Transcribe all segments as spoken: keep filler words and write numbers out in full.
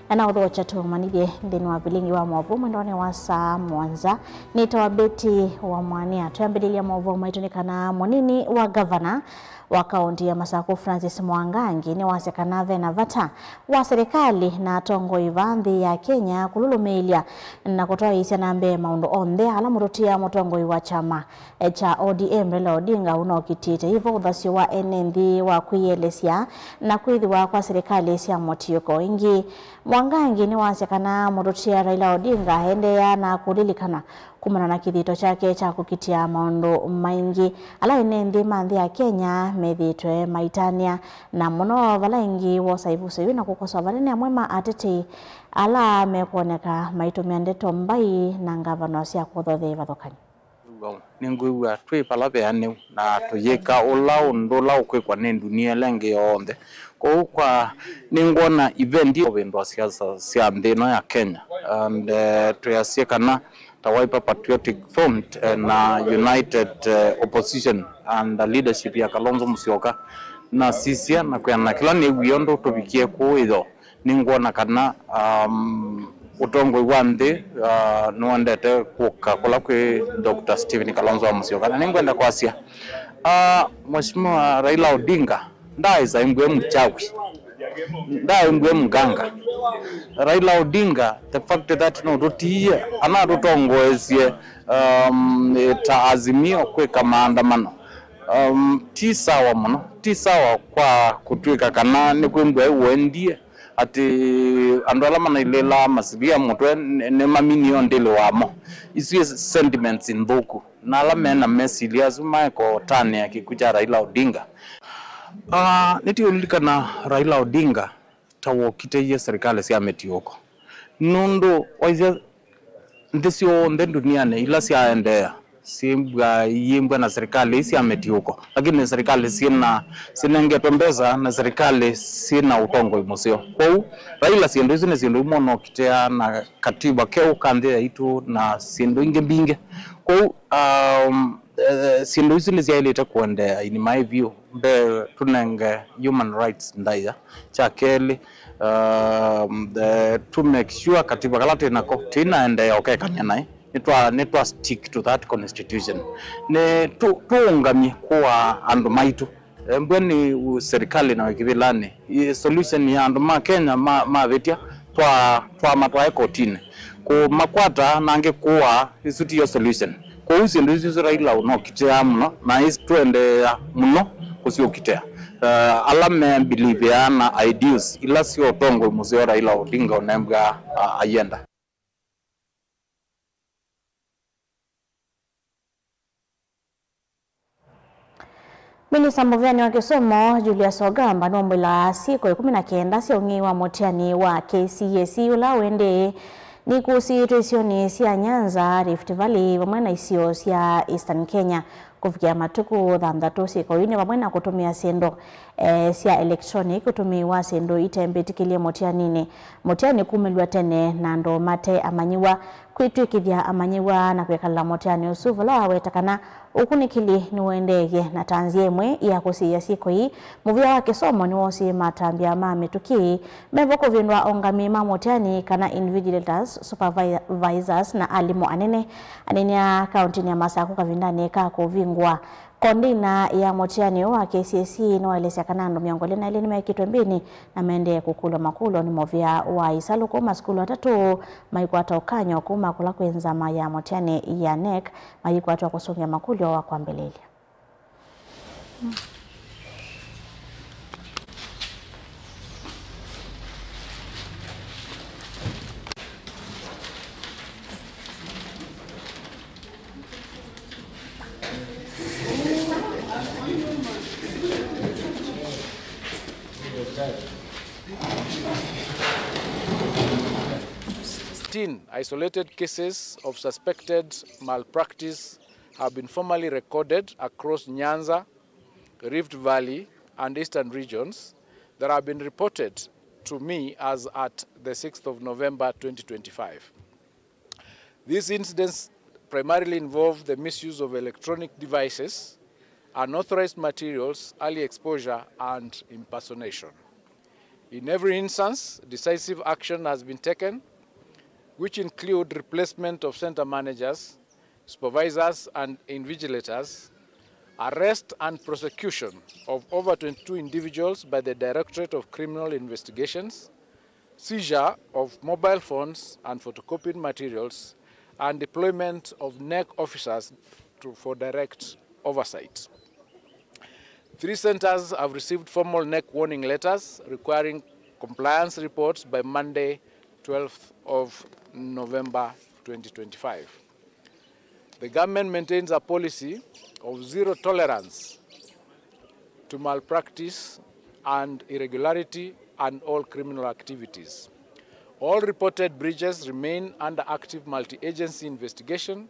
Na naũthokya tũmanyĩthye nthĩnĩ wa vilingi wa maũvoo mwendonĩ wa saa mũonza. Nĩtawa Betty wa Mwania. Twĩambĩlĩlya maũvoo maitũ nĩ kana mũnini wa ngavana wa kaũnti ya Masakũ Francis Mwangangi nĩwasya kana ve na vata wa serikali na atongoi va nthĩ ya Kenya kũlũlũmĩĩlya na kũtwaĩĩsya na mbee maũndũ onthe ala mũtũtia mũtongoi wa kyama kya O D M Raila Odinga ũnokitĩte ivo ũthasyo wa ene nthĩ wa kwĩyelesya na kwĩthĩwa kwa serikali sya mũtiũko. Ĩngĩ, Mwangangi nĩwasya kana mũtũtia Raila Odinga aendeea na kũlilikana kumana na kĩthito kyake kya kũkitĩa maũndũ maingĩ ala ene nthĩ ma nthĩ ya Kenya methĩĩtwe maitanĩa, na mũno vala ĩngĩ wosa ĩvuso yĩu na kũkosoa vanene amwe ma atetei ala mekwoneka maitũmĩa ndeto mbai na ngavano sya kũthothya ivathũkany'o. Nĩngwĩw'a twĩ vala veanĩu na tũyĩka ũla ũndũ ũla ũkwĩkwa nĩ ndunia ĩla ĩngĩ yonthe. Kwoou kwa nĩngwona event ĩĩ kũvĩndũa siasa sya nthĩ ĩno ya Kenya, and eh, twĩasye kana ta Wiper Patriotic Front eh, na United eh, Opposition under leadership ya Kalonzo Musyoka nasisya na kwĩana na kĩla nĩw'ie ũndũ tũvikie kũũ ĩtho. Nĩngwona kana um, ũtongoi wa nthĩ uh, nĩwendete kũka kũla kwĩ Doctor Stephen Kalonzo wa Musyoka. Na nĩngwenda kwasya uh, Mheshimiwa Raila Odinga ndaaĩsa imbwe mchawi, ndaaĩmbwe mganga. Raila Odinga, the fact that no tũtiie anatũtongoesye um, ta Azimio kwĩka maandamano um, ti sawa mũno, ti sawa kwa kũtw'ĩka kana nĩkwĩmbwa ũendie atĩ andũ ala manailĩlaa masilia mũtwe nĩ- nĩmaminie ũndĩlĩ wamo. Isu sentiments nthũku, na ala mena mesilya asu maeka ũtanĩa kĩkw'ũ kya Raila Odinga. Ah, nĩtũũlilikana Raila Odinga ta wokitĩie serikali sya mĩtiũko, nũndũ waisye nthĩ syonthe ndunianĩ ila syaendeea syĩmbwa iyĩmbwa na serikali ii sya mĩtiũko, lakini serikali syĩna sinengetwe mbesa na serikali syĩna ũtongoi mũseo. Kwoou Raila syĩndũ isu nĩ syĩndũ imwe ũnokitĩa na katiba keũ ka nthĩ yaitũ na syĩndũ ingĩ mbingĩ. Kwoou um, eh, syĩndũ isu nĩsyaĩlĩte kũendeea in my view. Mbee, tũnenge human rights ndaĩa. Kya kelĩ, um, eh, to make sure katiba kala twĩ nako tũinaendeea ũkekany'a naĩ, nĩtwa nĩtwa stick to that constitution. Nĩ tũ- tũũngamye kũaa andũ maitũ. Eh, mbw'e nĩ u- serikali na wĩkĩvĩlanĩ. I- solution ya andũ ma Kenya ma- mavĩtya twa- twamatwae kotinĩ. Kũmakwata na angĩ kũaa, ĩsu tiyo solution. Kwoou syĩndũ isu isu Raila ũnokitĩaa mũno, na ĩs- tũendeea mũno kũsyũkitĩa. Uh, ala me believe na ideals ila sya ũtongoi mũseo Raila Odinga ũnembwaa uh, ayenda. Minista mũvĩanĩ wa kĩsomo Julius Ogamba nũmbũlaa syĩko ĩkũmi na kenda sya ũng'ei wa mũtiani wa K C S E ũla ũendee nĩkũsĩĩtwe isionĩ sya Nyanza, Rift Valley vamwe na isio sya Eastern Kenya. Kũvikĩa matukũ thanthatũ syĩko ii nĩ vamwe na kũtũmĩa syĩndũ eh, sya electronic, ũtũmĩi wa syĩndũ itembĩtĩkĩlye mũtianinĩ, mũtiani kumĩlw'a tene na andũ mate amanyĩw'a, kwĩtw'ĩkĩthya amanyĩw'a na kwĩkala mũtiani ũsu vala waweta kana ũkunĩkĩli nĩũendeeie na ta nzĩa ĩmwe ya kũsiĩĩa syĩko ii. Mũvĩa wa kĩsomo nĩwoosie matambya ma mĩtũkĩ mevo kũvĩndũa aũngamĩi ma mũtiani kana invigilators, supervisors na alimũ anene. Anene a kaũntĩnĩ ya Masakũ kavindanĩ ka kũvingũa kondeina ya mũtiani ũũ wa K C S E nĩwaelesya kana andũ mĩongo ĩlĩ na elĩ nĩmekĩtwe mbĩnĩ na maendee kũkũlw'a makũlyo nĩ mũvĩa wa isalũ kũu masukulu atatũ maikwata ũkany'o kuma kũla kwĩ nzama ya mũtiani ya NEC, mayikwatwa kũsũngĩa makũlyo wa kwambĩlĩlya. Sixteen isolated cases of suspected malpractice have been formally recorded across Nyanza, Rift Valley, and Eastern regions that have been reported to me as at the sixth of November twenty twenty-five. These incidents primarily involve the misuse of electronic devices, unauthorized materials, early exposure, and impersonation. In every instance, decisive action has been taken, which include replacement of center managers, supervisors and invigilators, arrest and prosecution of over twenty-two individuals by the Directorate of Criminal Investigations, seizure of mobile phones and photocopied materials, and deployment of NEC officers to, for direct oversight. Three centers have received formal NEC warning letters requiring compliance reports by Monday, twelfth of November twenty twenty-five. The government maintains a policy of zero tolerance to malpractice and irregularity and all criminal activities. All reported breaches remain under active multi-agency investigation,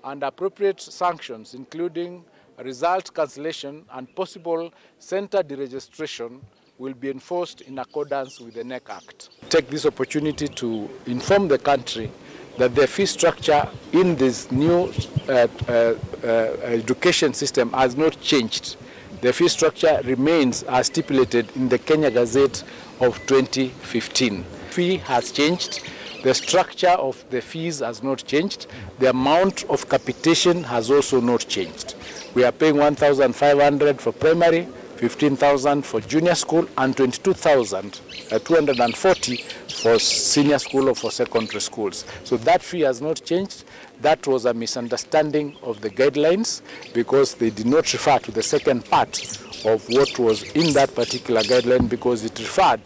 and appropriate sanctions, including result cancellation and possible center deregistration, will be enforced in accordance with the NEC Act. Take this opportunity to inform the country that the fee structure in this new, uh, uh, uh, education system has not changed. The fee structure remains as stipulated in the Kenya Gazette of twenty fifteen. Fee has changed. The structure of the fees has not changed. The amount of capitation has also not changed. We are paying one thousand five hundred for primary, fifteen thousand for junior school, and twenty-two thousand, uh, two hundred and forty for senior school or for secondary schools. So that fee has not changed. That was a misunderstanding of the guidelines because they did not refer to the second part of what was in that particular guideline, because it referred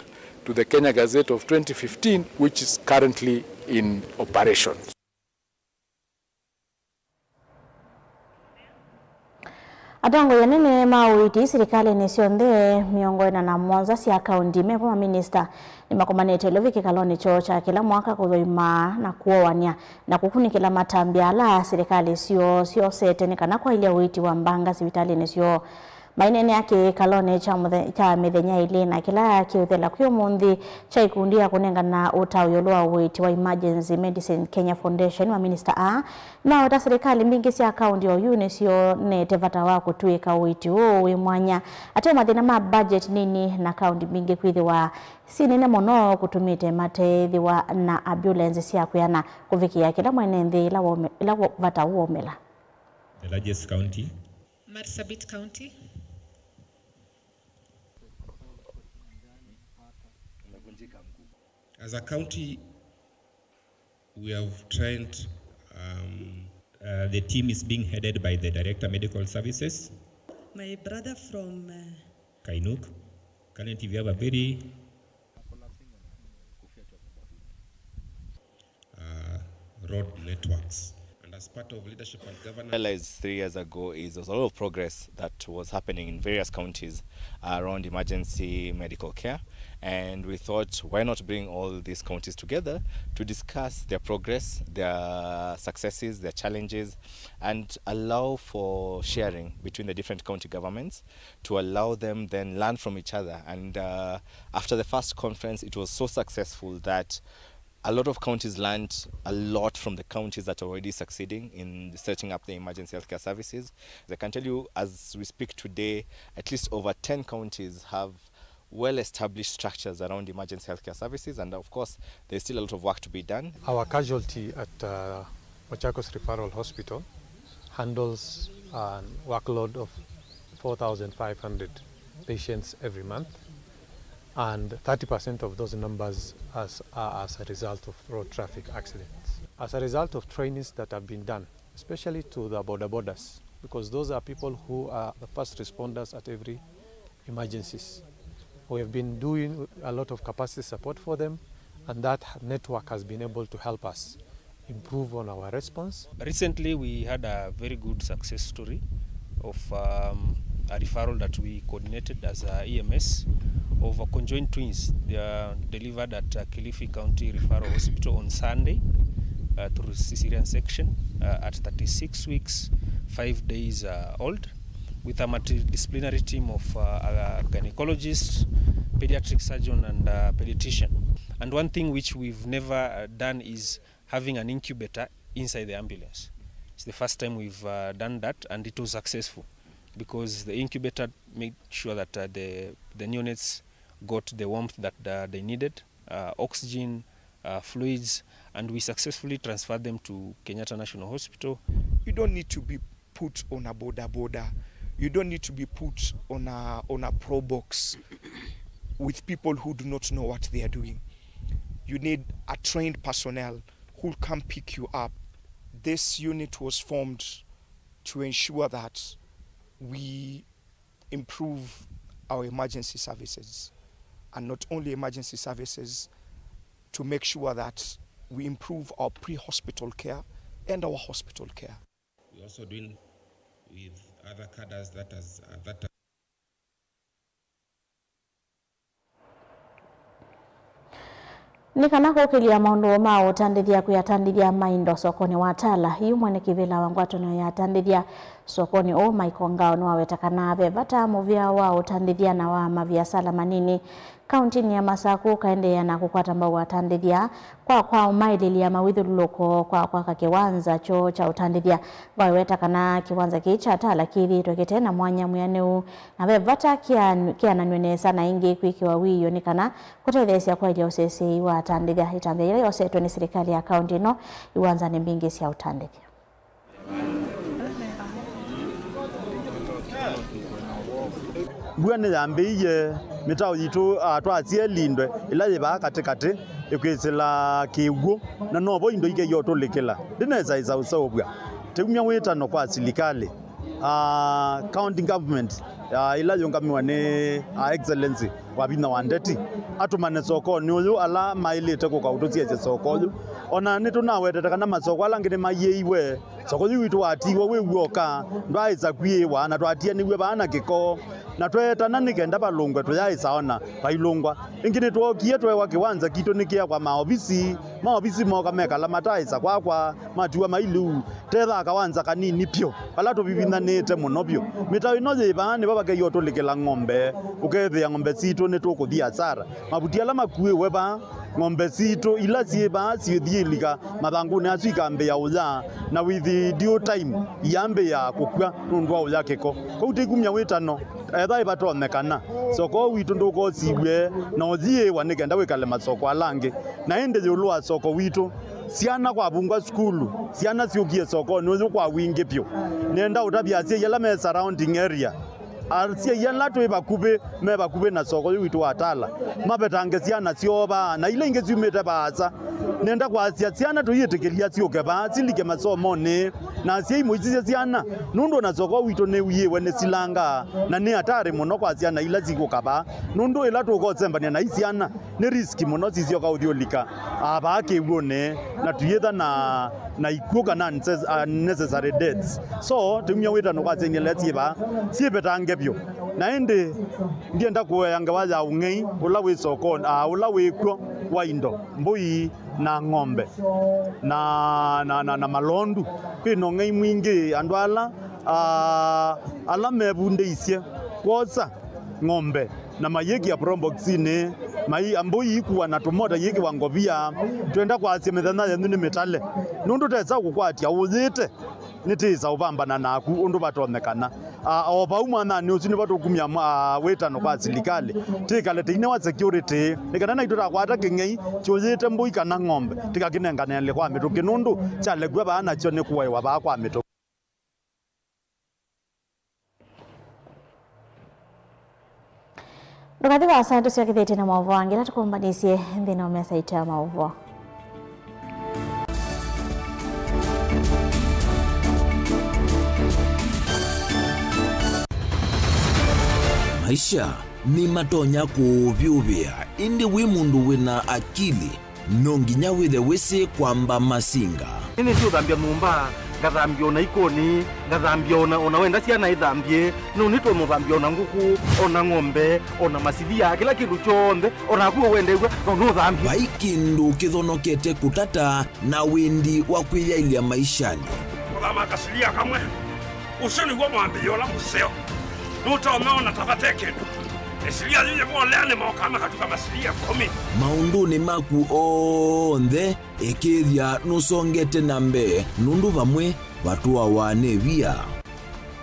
to the Kenya Gazette of twenty fifteen, which is currently in operation. Atongoi anene ma ũiiti silikalĩnĩ syonthe mĩongo ĩna na mũonza sya kaunti me vo maminista nĩmakomanĩte ũlũvi kĩkalonĩ kyoo kya kĩla mwaka kũthũima na kũoan'ya na kũkunĩkĩla matambya ala silikalĩ syoo syosete nĩ kana kwaĩlya ũiiti wa mbanga sivitalĩnĩ syoo. Maineenea kĩkalonĩ kya mũthe-, kya mĩthenya ĩlĩ na kĩla kĩũthela kwĩ ũmũnthĩ kya ikundi ya kũnengana ũtao ĩũlũ wa ũiiti wa Emergency Medicine Kenya Foundation, maminista aa nĩmaweta silikalĩ mbingĩ sya kaunti oyu nĩsyonete vata wa kũtw'ĩĩka ũiiti ũũ wĩ mwanya. Ateo mathĩna ma budget nini na kaunti mbingĩ kwĩthĩwa syĩ nene mũno kũtũmĩte mateethĩwa na ambulance sya kwĩana kũvikĩa kĩla mwene nthĩ ĩla wome-, ĩla wo-, vata ũũmĩla. The largest county. Marsabit County. As a county, we have trained, um, uh, the team is being headed by the Director Medical Services. My brother from, uh, Kainuk. Currently, we have a very uh, road networks. And as part of leadership and governance, realized three years ago is there's a lot of progress that was happening in various counties, uh, around emergency medical care. And we thought, why not bring all these counties together to discuss their progress, their successes, their challenges, and allow for sharing between the different county governments to allow them then learn from each other. And, uh, after the first conference, it was so successful that a lot of counties learned a lot from the counties that are already succeeding in setting up the emergency healthcare services. I can tell you, as we speak today, at least over ten counties have well-established structures around emergency healthcare services, and of course, there's still a lot of work to be done. Our casualty at, uh, Machakos Referral Hospital handles a workload of four thousand five hundred patients every month, and thirty percent of those numbers as, are as a result of road traffic accidents. As a result of trainings that have been done, especially to the boda bodas, because those are people who are the first responders at every emergencies. We have been doing a lot of capacity support for them, and that network has been able to help us improve on our response. Recently, we had a very good success story of, um, a referral that we coordinated as a E M S of a conjoined twins. They are delivered at, uh, Kilifi County Referral Hospital on Sunday, uh, through cesarean section, uh, at thirty-six weeks, five days, uh, old, with a multidisciplinary team of, uh, a gynecologist, pediatric surgeon, and a pediatrician. And one thing which we've never, uh, done is having an incubator inside the ambulance. It's the first time we've, uh, done that, and it was successful because the incubator made sure that, uh, the, the neonates got the warmth that uh, they needed, uh, oxygen, uh, fluids, and we successfully transferred them to Kenyatta National Hospital. You don't need to be put on a boda boda. You don't need to be put on a, on a pro box with people who do not know what they are doing. You need a trained personnel who can pick you up. This unit was formed to ensure that we improve our emergency services, and not only emergency services, to make sure that we improve our pre-hospital care and our hospital care. We're also doing with other cadres that has, uh, that Nĩ kana kũkĩlya maũndũ ma ũtandĩthya kwĩ atandĩthya ma indo sokonĩ wa Tala, yu mwene kĩvĩla wa ngwatanĩo ya atandĩthya sokonĩ ũũ Michael Ngao nĩwaweta kana ve vata mũvĩa wa ũtandĩthya na wa maviasala manini kaũntĩnĩ ya Masaku ũkaendeea na kũkwata mbau atandĩthya kwa kwa ũmaĩlĩlya mawĩthyũlũlũko kwa kwaka kĩwanza kyoo kya ũtandĩthya. Ngao ĩweta kana kĩwanza kĩĩ kya Tala kĩthĩĩtwe kĩte na mwanya mwĩanĩu, na ve vata kĩan-, kĩananw'e nesa na ĩngĩ kwĩkĩwa wĩio nĩ kana kũtetheesya kwaĩlya ũseseei wa atandĩthya. Ĩtambya yĩla yosetwe nĩ silikalĩ ya kaũntĩ ĩno iwanzanĩ mbingĩ sya ũtandĩthya. Mbua nĩyambĩĩie, mĩtaũ yitũ, ah, twasye ĩlindwe, ĩla yĩ vaa katĩkatĩ ĩkwĩsĩla kĩw'ũ, na novo indo ikeyotũlĩkĩla. Ndĩnesa ĩsaũsaũvw'a. Tĩumya wĩtano kwa silikalĩ, ah, county government, ah, ĩla yũngamĩwa nĩ, ah, Excellency Wavinya wa Ndeti, atũmane sokonĩ ũyũ ala maĩlĩte kũka ũtũsyaĩsya soko ũyũ. Ona nĩtũnawetete kana masoko ala angĩ nĩmaiĩiwe, soko ũyũ witũ watiiwe wĩ w'oka, ndwaaĩsa kwĩĩwa, na twatianĩw'e vaa na kĩko, na tweetana nĩ kenda valũngwe tũyaaĩsa ona vailũngwa. Ĩngĩ nĩtwookie tweewa kĩwanza kitũ nĩkĩakwa maovisi, maovisi mooka mekala mataaĩsa kwakwa, matiwa mai lĩu, tethaa kawanza kanini pyũ, vala tũvivithanĩte mũno vyũ. Mĩtao ĩno yĩ vaa nĩvo vakeyotũlĩkĩla ng'ombe, ũkethĩa ng'ombe sitũ nĩtũkũthi asara. Mavuti ala makuĩwe vaa, ng'ombe sitũ ila syĩ vaa syĩthiĩ ilika mathangũnĩ asu ikambĩĩa ũya, na with due time iyambĩĩa kũkw'a nũndũ wa ũya kĩko. Kwoou tĩkumya wĩtano, etha ĩvatonyekana, soko witũ ndũkosiw'e na ũthiĩwa nĩ kenda wĩkale masoko ala angĩ. Na ĩndĩ ĩũlũ wa soko witũ, syana kwavungwa sukulu, syana syũkie sokonĩ ũyũ kwa wingĩ vyũ. Nenda ũtavya asyai ala me surrounding area, asyai ala twĩ vakuvĩ, me vakuvĩ na soko ũyũ witũ wa Tala, mavetange syana syoo vaa, na ila ingĩ syumĩte vaasa. Nenda kwasya syana tũiĩtĩkĩlya syũke vaa, silike masomonĩ, na asyai mũisisye syana, nũndũ ona soko witũ nĩwiĩwe nĩ silanga, na nĩ atari mũno kwa syana ila sikũka vaa, nũndũ ĩla tũkosembania na i syana, nĩ risk mũno sisyoka ũthyũlika, ah, vaa kĩw'ũnĩ, na tuyĩtha na, na ikw'ũ kana unces-, unnecessary deaths. So tĩumya wĩtano kwa syai ila syĩ vaa, syĩvetange vyũ. Na ĩndĩ ndienda kũea ngewa ya ũng'ei ũla wĩ sokonĩ, ah, ũla wĩ kw'o wa indo, mbũi na ng'ombe na, na, na, na malondu. Kwĩ na ũng'ei mwingĩ, andũ ala, ah, ala mevundĩisye kwosa ng'ombe na mayĩkĩa probox-inĩ, mai-, mbũi ikua na tũmota yĩkĩwa ngovia. Twenda kwasya mĩthenya yenyu nĩ mĩtale, nũndũ tesa kũkwatya ũyĩte, nĩtĩĩsa ũvambana naku ũndũ vatonyekana. Ah, o vau mwanyanĩ ũsu nĩvo tũkumya mwa-, wĩtano kwa silikalĩ, tĩkale tĩine wa security, nĩ kana naitũ takwata kĩng'ei kyũyĩte mbũi kana ng'ombe, tĩkakĩnenganĩle kwa mĩtũkĩ, nũndũ kyalekw'a vaa nakyo nĩ kũewa vaa kwa mĩtũkĩ. Ndũkathi vaasa, tũsyokethĩtye na maũvoo angĩ ala tũkũmbanĩsye nthĩnĩ wa mesa itũ ya maũvoo. Maisha nĩmatonya kũũvyũvĩa, ĩndĩ wĩ mũndũ wĩna akili, no nginya wĩthe wĩsĩ kwamba masinga. Nĩnĩsĩ ũthambya nyũmba, ngathambya ona ikoni, ngathambya ona, ona wenda syana ithambye, no nĩtũmũthambya ona ngũkũ, ona ng'ombe, ona masilia, kĩla kĩndũ kyonthe, ona naku ũwendew'a, no nũthambye. Vai kĩndũ kĩthonokete kũtata na wĩndi wa kwĩyaĩlya maishanĩ. Kũthama kasilia kamwe. Ũsu nĩw'o mwambĩĩo ũla mũseo. Nũtonya ona ta vate kĩndũ. Ĩsilia yĩyĩ volea nĩmokaa makatuka masilia ĩkũmi. Maũndũnĩ maku onthe, ĩkĩĩthya nũsongete na mbee, nũndũ vamwe vatũawa nĩ via.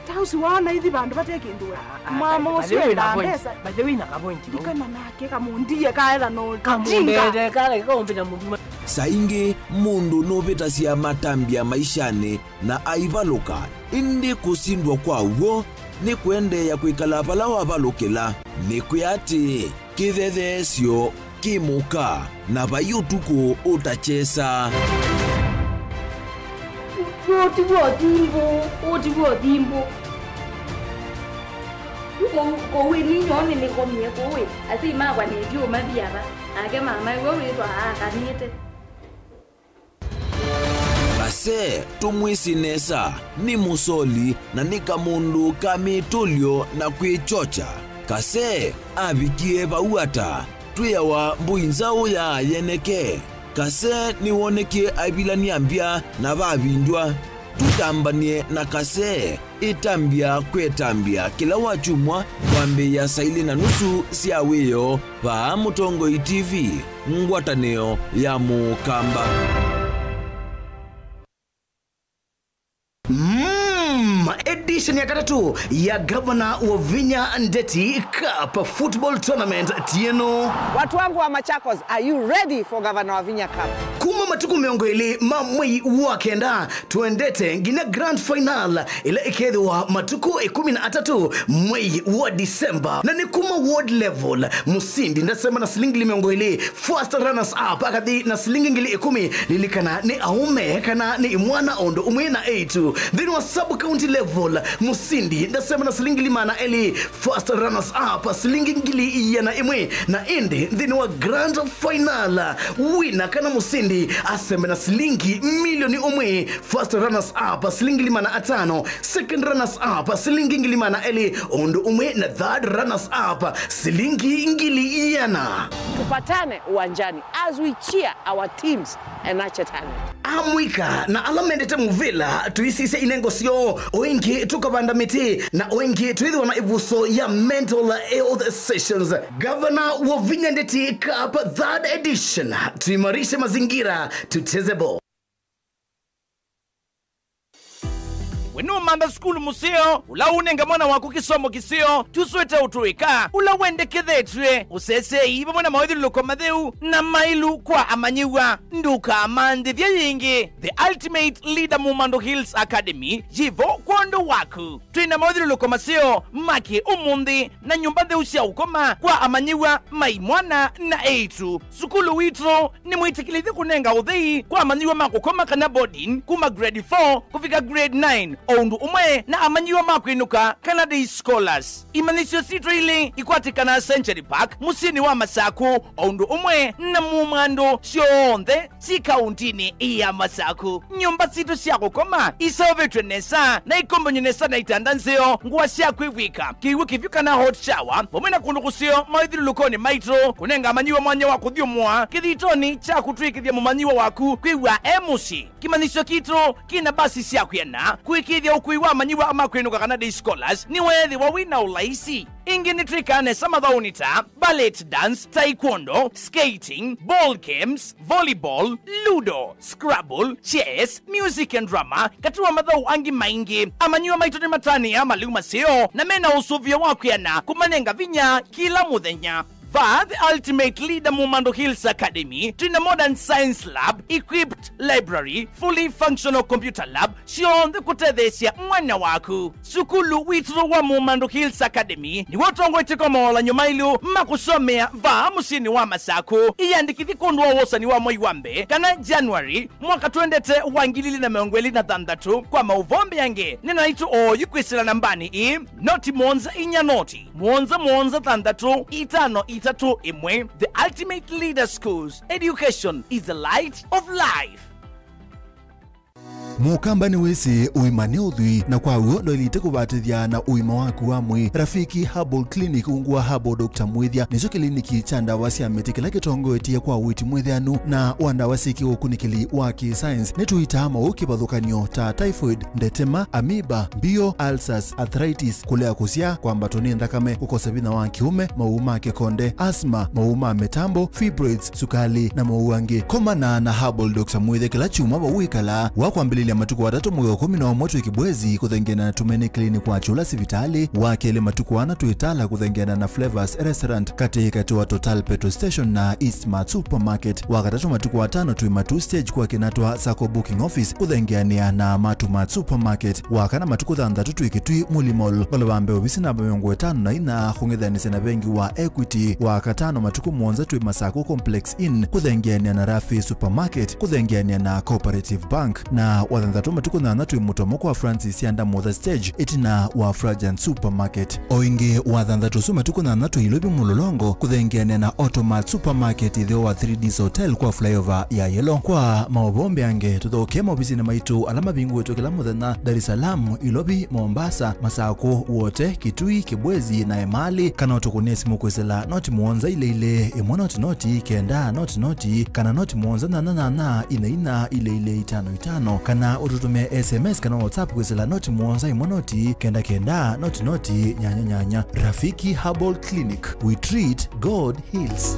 Tausi waona ithi vandũ vate kĩndũ we. Ah, ah, mama by the ũcio way, endaa na point. Mbesa. By the way, na ka point, no? Ndikana nake kamundie kaetha no. Kamundete, kala kaumbita mũndũ. Saa ingĩ mũndũ nũvĩtasya matambya maishanĩ na aivalũka, ĩndĩ kũsindwa kwa w'o nĩ kũendeea kwĩkala vala wavalũkĩla. Nĩkwĩa atĩĩ, kĩthetheesyo kĩ mũka, na vai ũtukũ ũtakyesa. Ũũ ti w'o thimbũ, ũũ ti w'o thimbũ. Kũu, kũu ĩ ninyoo nĩnĩkomie kũu ĩ, asyai makwa nĩthyũũma viava, nake mama ĩwe wĩthwa aakanĩte. Kase, tũmwĩsĩ nesa, nĩ mũsoli na nĩ kamũndũ ka mĩtũlyo na kwĩkyokya. Kase avikie vau ata? Twĩawa mbũi nzaũ ya yeneke. Kase nĩwonekie aivilany'a mbya na vavindw'a. Tũtambany'e na Kase. Ĩtambya kwĩ ĩtambya kĩla wakyumwa kwambĩĩa saa ilĩ na nusu sya wĩoo vaa Mũtongoi T V, ngwatanĩo ya Mũkamba. Mm, edition ya katatũ ya Gavana Wavinya Ndeti Cup Football Tournament tieno. Watu wangu wa Machakos, are you ready for Gavana Wavinya Cup? Kuma matukũ mĩongo ĩlĩ ma mwei wa kenda, tũendete nginya grand final ĩla ĩkethĩwa matukũ ĩkũmi na atatũ mwei wa December. Na nĩ kuma ward level, mũsindi ndasema na silingi ngili mĩongo ĩlĩ, first runners up akathi na silingi ngili ĩkũmi. Lilikana nĩ aũme kana nĩ imwana o ũndũ ũmwe na eĩtu. Nthĩnĩ wa sub county level, mũsindi ndasema na silingi ngili maana elĩ, first runners up silingi ngili iana ĩmwe. Na ĩndĩ nthĩnĩ wa grand final, wina kana mũsindi asembe na silingi milioni ũmwe, first runners up silingi ngili maana atano, second runners up silingi ngili maana elĩ, ũndũ ũmwe na third runners up silingi ngili iana. Tupatane uwanjani as we cheer our teams and nurture talent. Amũika na ala mendete mũvĩla, tũisisya inengo syoo, o ĩngĩ tũkavanda mĩtĩ, na o ĩngĩ twĩthĩwa na ĩvuso ya mental health sessions. Gavana Wavinya Ndeti Cup third edition. Tuimarishe mazingira, tucheze ball. We nũmantha sukulu mũseo, ũla ũnenga mwana waku kĩsomo kĩseo, tũswĩte ũtũĩka, ũla wendekethetw'e, ũseseei vamwe na mawĩthyũlũlũko matheu na maĩlu kwa amanyĩw'a. Ndũkamanthĩthye yĩngĩ. The Ultimate Leader Mumando Hills Academy yĩvo kwondũ waku. Twĩ na mawĩthyũlũlũko maseo ma kĩ ũmũnthĩ na nyũmba ntheu sya ũkoma kwa amanyĩw'a ma imwana na eĩtu. Sukulu witũ nĩmwĩtĩkĩlĩthye kũnenga ũthei kwa amanyĩw'a ma kũkoma kana boarding kuma grade four kũvika grade nine, o ũndũ ũmwe na amanyĩw'a ma kwĩnũka kana day scholars. Imanyĩsyo sitũ ilĩ ikwatĩkanaa Century Park, mũsyĩnĩ wa Masaku, o ũndũ ũmwe na Mumando syonthe syĩ kaũntĩnĩ ya Masaku. Nyũmba sitũ sya kũkoma iseũvĩtw'e nesa na ikombany'e nesa na itanda nzeo, ngũa sya kwĩvw'ĩka, kĩw'ũ kĩvyũ kana hot shower, vamwe na kũndũ kũseo mawĩthyũlũlũkonĩ maitũ, kũnenga amanyĩw'a mwanya wa kũthyũmũa kĩthitonĩ kya kũtw'ĩkĩthya mũmanyĩw'a waku kwĩw'a e mũsyĩ. Kĩmanyĩsyo kitũ kĩna mbasi sya kwĩana kũĩkĩĩthya ũkui wa amanyĩw'a ma kwĩnũka kana day scholars nĩweethĩwa wĩ na ũlaisi. Ĩngĩ nĩtwĩkaa nesa mathaũnĩ ta ballet dance, taekwondo, skating, ball games, volleyball, ludo, scrabble, chess, music and drama, katĩ wa mathaũ angĩ maingĩ. Amanyĩw'a maitũ nĩmatanĩaa malĩu maseo na mena ũsũvĩo wa kwĩana kũmanenga vinya kĩla mũthenya. Vaa The Ultimate Leader Mumando Hills Academy, twĩ na modern science lab, equipped library, fully functional computer lab, syonthe kũtetheesya mwana waku. Sukulu witũ wa Mumando Hills Academy nĩw'o ũtongoetye kwa mawalan'yo maĩlu ma kũsomea vaa mũsyĩnĩ wa Masaku. Ĩyandĩkĩthye kwondũ wa wosani wa mwei wa mbee kana January, mwaka twendete wa ngili ilĩ na mĩongo ĩlĩ na thanthatũ. Kwa maũvoo mbeange, nena naitũ oyu kwĩsĩla nambanĩ ĩĩ, noti mũonza inya noti, mũonza mũonza thanthatũ itano itatũ ĩmwe. The Ultimate Leader Schools, education is the light of life. Mũkamba nĩwĩsĩ ũima nĩ ũthwii, na kwa w'o ndwaĩlĩte kũvatĩthya na ũima waku wa mwĩĩ. Rafiki Herbal Clinic ungu wa Herbal Doctor Mwĩthya nĩkyo kĩliniki kya ndawa sya mĩtĩ kĩla kĩtongoetye kwa ũiiti mwĩthĩanu na wa ndawa syĩ kĩũkunĩkĩli wa kĩ-science. Nĩtũitaa maũũ kĩvathũkany'o ta typhoid, ndetema, amoeba, mbio, ulcers, arthritis, kũlea kũsyaa, kwambatwa nĩ nthakame, kũkosa vinya wa kĩũme, mawau ma kĩkonde, asthma, mawau ma mĩtambo, fibroids, sukali, na mawau angĩ. Komana na Herbal Doctor Mwĩthya kĩla kyumwa vau wĩkalaa wa kwambĩlĩlya Ya matukũ atatũ mũĩ wa ĩkũmi na ũmwe twĩ Kibwezi kũthengeana na Tumaini Clinic wa Kyũla sivitalĩ, wa kelĩ matukũ ana twĩ Tala kũthengeana na Flavors Restaurant katĩ katĩ wa Total Petrol Station na East Mart Supermarket, wa katatũ matukũ atano twĩ Matuu Stage kwa Kinatwa Sacco Booking Office kũthengeanĩa na Matuu Mart Supermarket, wa kana matukũ thanthatũ twĩ Kitui Muli Mall, vala va mbee ovisi namba mĩongo ĩtano na inya kũng'ethanĩsya na vengi wa Equity, wa katano matukũ mũonza twĩ Masako Complex Inn kũthengeanĩa na Rafi Supermarket kũthengeanĩa na Cooperative Bank, na wa thanthatũ matukũ nyanya twĩ Mũtomo kwa Francis Yanda Mutha Stage ĩtina wa Frajan Supermarket. O ĩngĩ wa thanthatũ ũsu matukũ nyanya twĩ Ilovi Mũlolongo kũthengeanĩa na Automat Supermarket ĩtheo wa three Ds Hotel kwa flyover ya Yellow. Kwa maũvoo mbeange tũthokee maovisinĩ maitũ ala mavingũĩtwe kĩla mũthenya Dar es Salaam, Ilovi, Mombasa, Masako, Wote, Kitui, Kibwezi na Emali, kana ũtũkũnĩe simũ kwĩsĩla noti mũonza ilĩ ilĩ ĩmwe noti noti kenda noti noti kana noti mũonza nyanya nyanya inya inya ilĩ ilĩ itano itano, kana ũtũtũmĩe S M S kana WhatsApp kwĩsĩla noti mũonza ĩmwe noti kenda kenda noti noti nyanya nyanya. Rafiki Herbal Clinic, we treat, God heals.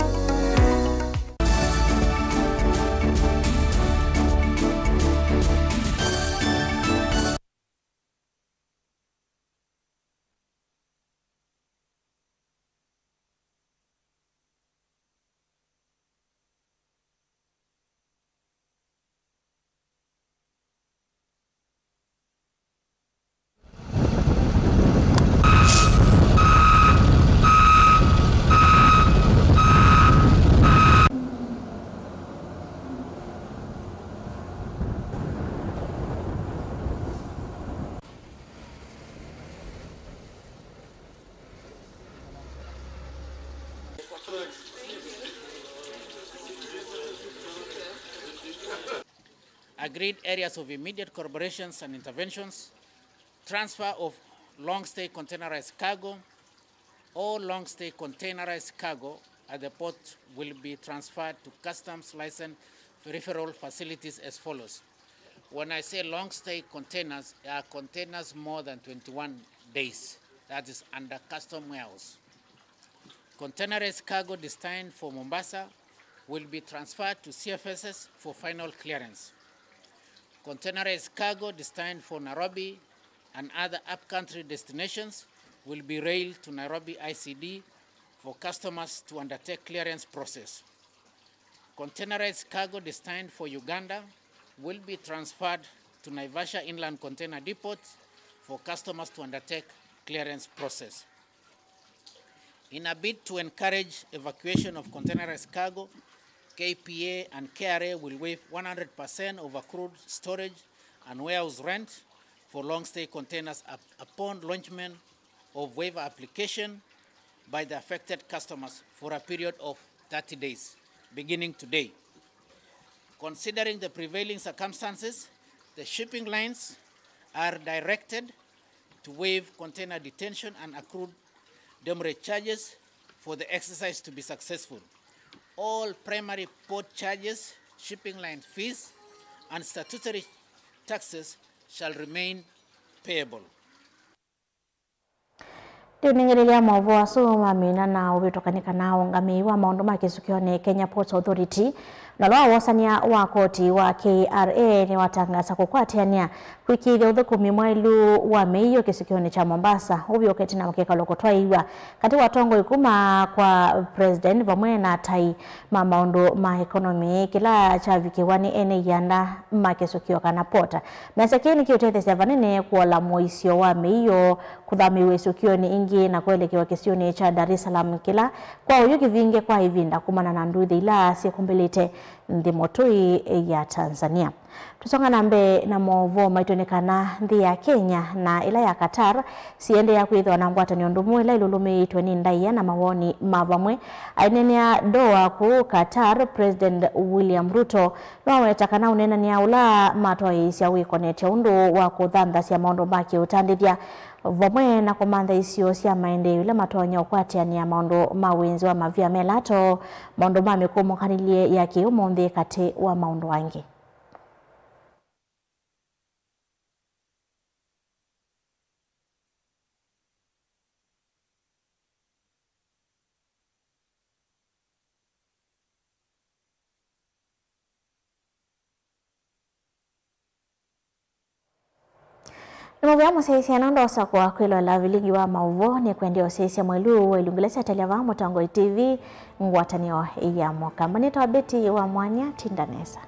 Agreed areas of immediate collaborations and interventions, transfer of long-stay containerized cargo. All long-stay containerized cargo at the port will be transferred to customs license referral facilities as follows. When I say long-stay containers, they are containers more than twenty-one days. That is under custom warehouse. Containerized cargo destined for Mombasa will be transferred to C F S S for final clearance. Containerized cargo destined for Nairobi and other upcountry destinations will be railed to Nairobi I C D for customers to undertake clearance process. Containerized cargo destined for Uganda will be transferred to Naivasha Inland Container Depot for customers to undertake clearance process. In a bid to encourage evacuation of containerized cargo, K P A and K R A will waive one hundred percent of accrued storage and warehouse rent for long-stay containers up-, upon lodgement of waiver application by the affected customers for a period of thirty days, beginning today. Considering the prevailing circumstances, the shipping lines are directed to waive container detention and accrued demurrage charges for the exercise to be successful. All primary port charges, shipping line fees, and statutory taxes shall remain payable. Ndiũnengelelya maũvoo asu mamina na ũvĩtũkani kana ũngamĩi wa maũndũ ma kĩsũkĩonĩ Kenya Ports Authority, na ũla wa wosania wa koti wa K R A nĩwatangasa kũkwatĩanĩa kwĩkĩĩthya ũthũkũmi mwaĩlu wa mĩio kĩsũkĩonĩ kya Mombasa, ũvyũka ĩtina wa kĩkalo kũtwaĩĩw'a katĩ wa atongoi kuma kwa President vamwe na atai ma maũndũ ma economy, kĩla kyavikĩwa nĩ ene ianda ma kĩsũkĩo kana port. Measya kĩĩ nĩkĩũtetheesya vanene kũola mũisyo wa mĩio kũthamĩĩw'a ĩsũkĩonĩ ĩngĩ na kũelekewa kĩsionĩ kya Dar es Salaam, kĩla kwa oyu kĩvinge kwa ĩvinda kumana na nduthi ila syĩkũmbĩlĩte nthĩ motũi ya Tanzania. Tũsonga na mbee na maũvoo maitũ nĩ kana nthĩ ya Kenya na ĩla ya Qatar siendeea kwĩthĩwa na ngwatanĩo ndũmũ ĩla ĩlũlũmĩĩtwe nĩ ndaĩa na mawoni ma vamwe. Aineenea Doha kũu Qatar, President William Ruto nĩwaweta kana ũneenany'a ũla matwaĩĩsya wĩkonetye ũndũ wa kũthanthasya maũndũ ma kĩũtandĩthya vamwe na kũmantha isio sya maendeeo ila matonya ũkwatĩanĩa maũndũ ma wĩnzi wa mavia me lato, maũndũ ma mĩkũmũkanĩlye ya kĩũmũnthĩ katĩ wa maũndũ angĩ. Nĩ mũvea mũsyaĩĩsya na ndosakwa kwĩloela vilingi wa maũvoo. Nĩ kwendea ũsyaĩĩsya mwelu wa ilungu ila syatelya vaa Mũtongoi T V, ngwatanĩo ya Mũkamba. Nĩtawa Betty wa Mwanya, tinda nesa.